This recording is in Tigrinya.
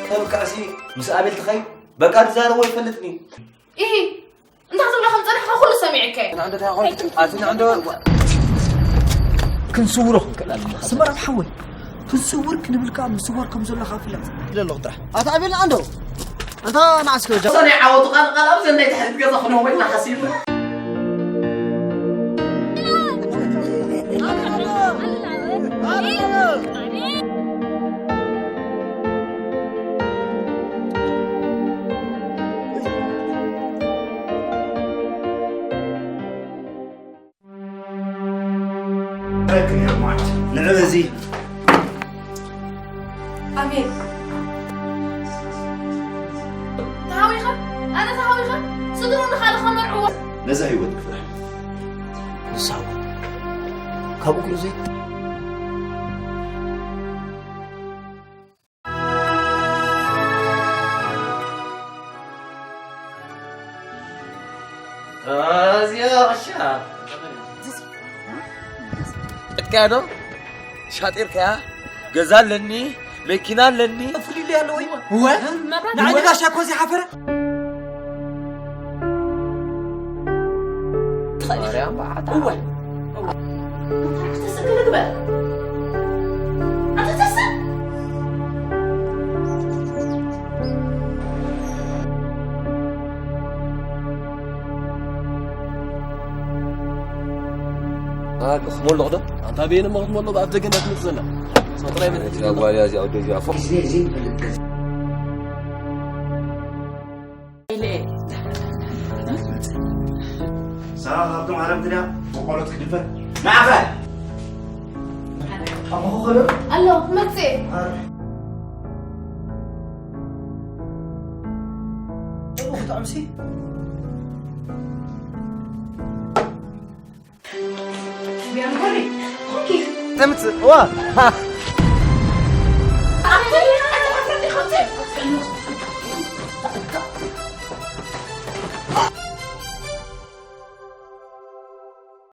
ተብቃዕሲ ምስ ኣቤል ትኸይ በቃ ትዛረቦ ይፈልጥኒ። ኢሂ፣ እንታይ ክትብሎ ከም ጸኒሕካ ኩሉ ሰሚዐካ እየ። ንዕንዶ እንታይ ኾን? ኣቲ ንዕንዶ ክንስውሮ ክንክእል ኣለና። ስመራብ ሓወይ፣ ክንስውር ክንብል ከኣ ምስዋር ከም ዘሎ ከኣ ፍለጥ። ኢለ ኣለኹ ጥራሕ። ኣታ ኣቤል ንዕንዶ? ኣንታ ንዓስከ ወጃ። ሰኒ ዓወቱ ቃል ቃል ኣብዚ ናይ ድሕሪት ገዛ ክነው ወይ ንሓሲብ። ንዕ በዚ ኣቤል፣ ተሃዊኸ? ኣነ ተሃዊኸ? ስድርኡ ንኻልእ ከመርዕዎ። ነዛ ህይወት ክፍራሕ ንሳ እውን ካብኡ ክሉ ዘይ ኣዝያ ቕሻ። እትካያ ዶ? ሻጢርካያ? ገዛ ኣለኒ፣ መኪና ኣለኒ። ፍልልይ ኣለዎ እዩ። እወ። መብራት ንዓይ እወ። ጋሻ እኮ ዘይሓፈረ። ትኽእል። ማርያም በዓታ። እወ። ተስእ ክንግበር። ኣንተ ተስእ። ኣሉ ክትመልቕ ዶ? ኣንታ በየነ እሞ ክትመልቕ ኣብ ደገ እንዳትመጽእ ዘላ። ሰው ጥራይ በል። እዛ ጓል እያ እዚኣ ወዲ እዚኣ ፎ። ሳራ ካብቶም ዓረብቲ ድያ? ቆቆሎት ክድፈር። ንዓኻ! ኣቦኹ ከሎ? ኣሎ፣ መጽእ። እቡ ክጥዕምሲ? ቢያንኮሪ፣ ኦኬ። ተምጽእ፣ ዋ!